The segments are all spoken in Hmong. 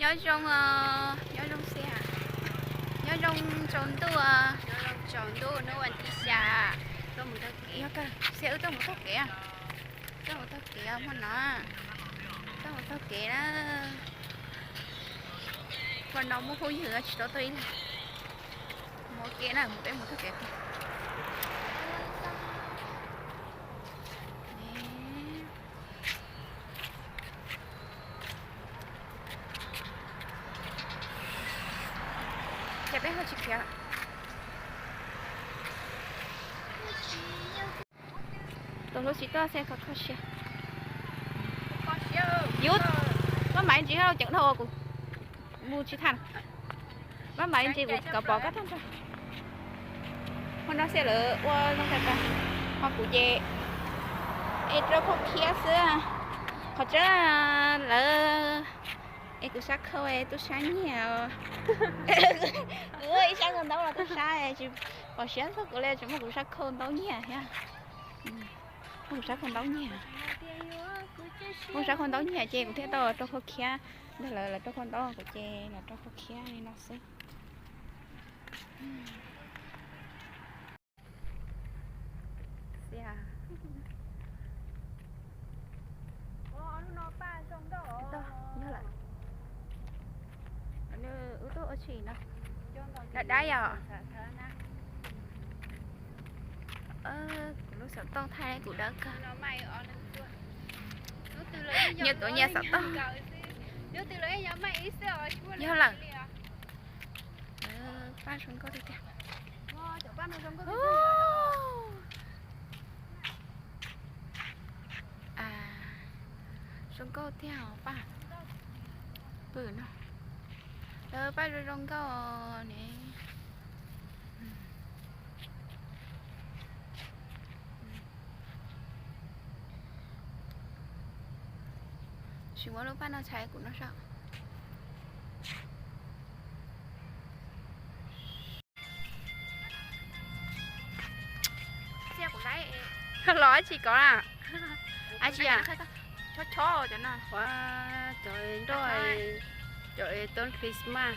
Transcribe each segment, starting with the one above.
Nyob zoo, nyob zoo Xia, nyob zoo tsaus ntuj, nyob zoo tsaus ntuj hnub vas thib xya, tuaj mus taug kev, Xia wb tuaj mus taug kev, tuaj mus taug kev hmo no, tuaj mus taug kev na. Hmo no muaj phooj ywg tsis tau tuaj ib leeg, mus ua ke na, peb mus taug kev. Ces peb ho tsis khiav. Tus hlub tsis tuaj xwb, kho kho siab. Yus, maj mam ntsis, ceev dhau kuv mus tsis tau. Maj mam ntsis kuv kom pom koj tag nrho. Hmo no Xia lawv ua zoo tas tas, ho kuv ces es rau khau khiab xwb. Qhov tseeb lawv es kuv sab khau tub sab nyiag. Kuv ua ib sab khau ntaub los tub sab tsis pom siab txog kuv li, tseem muab kuv sab khau ntaub nyiag thiab. Muab kuv sab khau ntaub nyiag, muab sab khau ntaub nyiag ces kuv thiaj tau rau khau khiab. Ntawm lawv los rau khau ntaub, kuv ces los rau khau khiab li no xwb. Wb tuaj ua tsi no? Dab dab yom. Kuv lub xov tooj thaij kuv dawb kawg. Nyias tuav nyias xov tooj. Yog lawm. Paj zoo nkauj tiag tiag. Zoo nkauj tiag os paj. Pw no. Lawv paj zoo zoo nkauj ne. Tsis muab lub paj no tshais kuv no saib. Los dab tsi kov na? Dab tsi a? Chob chob cov no. Cov nroj, cov toj Christmas.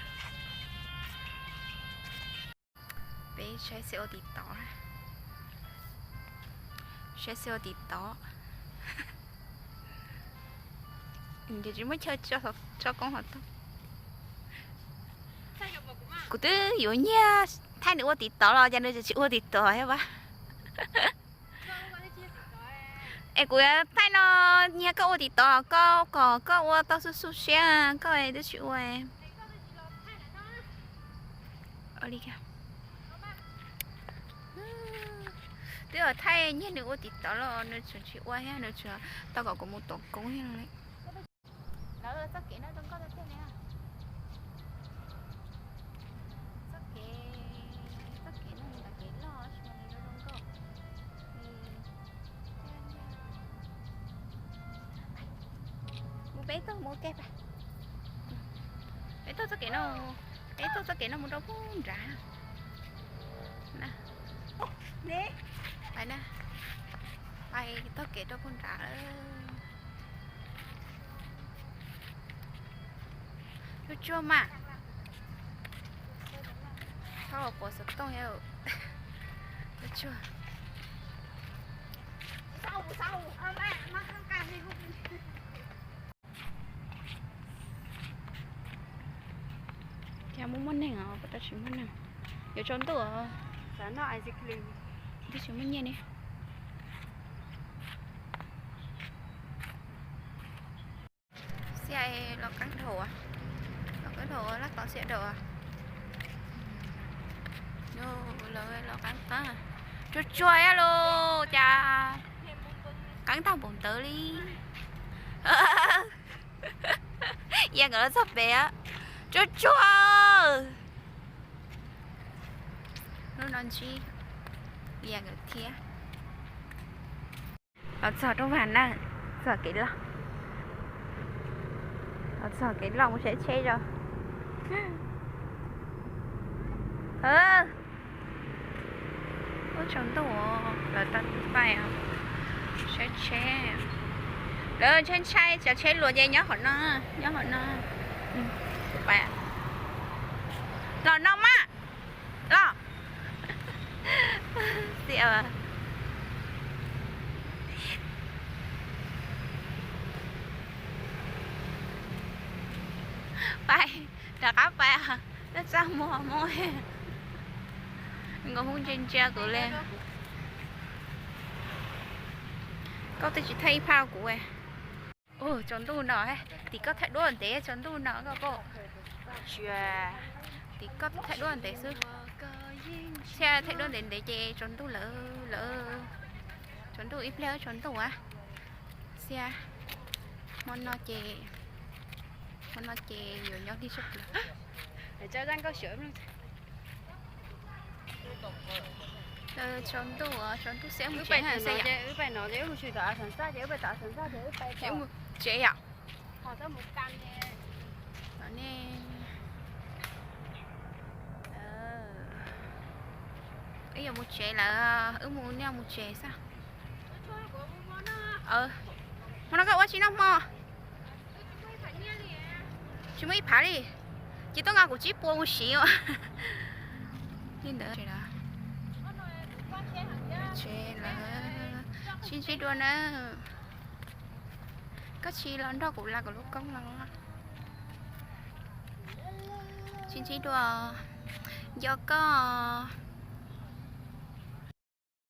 Peb saib Xia ua tiv tov, saib Xia ua tiv tov. Ces tsis muaj chaw tso koob hov tau. Kuv twb yuav nyiag thaij nws ua tiv tov los cas nws tsis ua tiv tov thiab pab. Es kuv yuav thaij no nyiag koj ua tiv tov los koj kom koj ua tau xub xub siab, koj twb tsis ua. Twb thaij nyiag nws ua tiv tov los nws tseem tsis ua thiab, nws tseem tau kom kuv mus tos koob thiab li. Lawv txoj kev no zoo nkauj tiag tiag li. Txoj kev, txoj kev no yog kev loj tsis zoo nkauj. Mus peb tug mus ua ke pab. Peb taug txoj kev no, peb taug txoj kev no mus rau puag nrad. Pais na, pais taug kev rau puag nrad. Tsuag tsuag mas. Txhob los quav xov tooj thiab. Tsuag tsuag. Cas muaj muaj neeg os, puas tau tsis muaj neeg? Yuav tsaus ntuj os. Twb tsis muaj nyiaj ne. Xiab los qeeb dhau, los qeeb dhau laj tau xiab dhau. Los qeeb qeeb, tsuag tsuag thiab lauj, cas qeeb tag npaum ntawd li. Yam nkawd los txog pem, tsuag tsuag. Lub no ntsib yam nkawd thiab. Los txog rooj vag na, txog kev loj. Los txog kev loj mus saib tsheb zoo. Ub, tsaus ntuj, lawv tau pais saib tsheb. Lawv ntshai ntshai cov tsheb luas ces nyob hauv no, nyob hauv no. Pais los no mas, los. Xiam. Pais, rov qab pais, txaj muag Hmoob. Nkauj Hmoob ntsia ntsia kuv li. Koj twb tsis thaij ib phaj kuv. Ua tsaus ntuj no, tim koj thaij duab ntev tsaus ntuj no koj pom. Tim koj thaij duab ntev xwb. Thiaj thaij duab ntev ntev ces tsaus ntuj lawm lawm. Tsaus ntuj ib pliag tsaus ntuj a. Xiab, hmo no ces, hmo no ces yuav nyob li sab plaws. Tsaus ntuj, tsaus ntuj xiab mus tsev, mus tsev yom. Nej, wb yuav mus tsev lawm, wb mus, nej mus tsev xwb. Hmo no koj ua tsis noj hmo? Tsis muaj ib phav li. Ces tuaj nqa kuv tsib puas mus siv. Li ntawd, tsev lawm, sib ntsib dua nawb. Koj tsis los nrog kuv la kuv lub koob los? Sib ntsib dua, nco koj.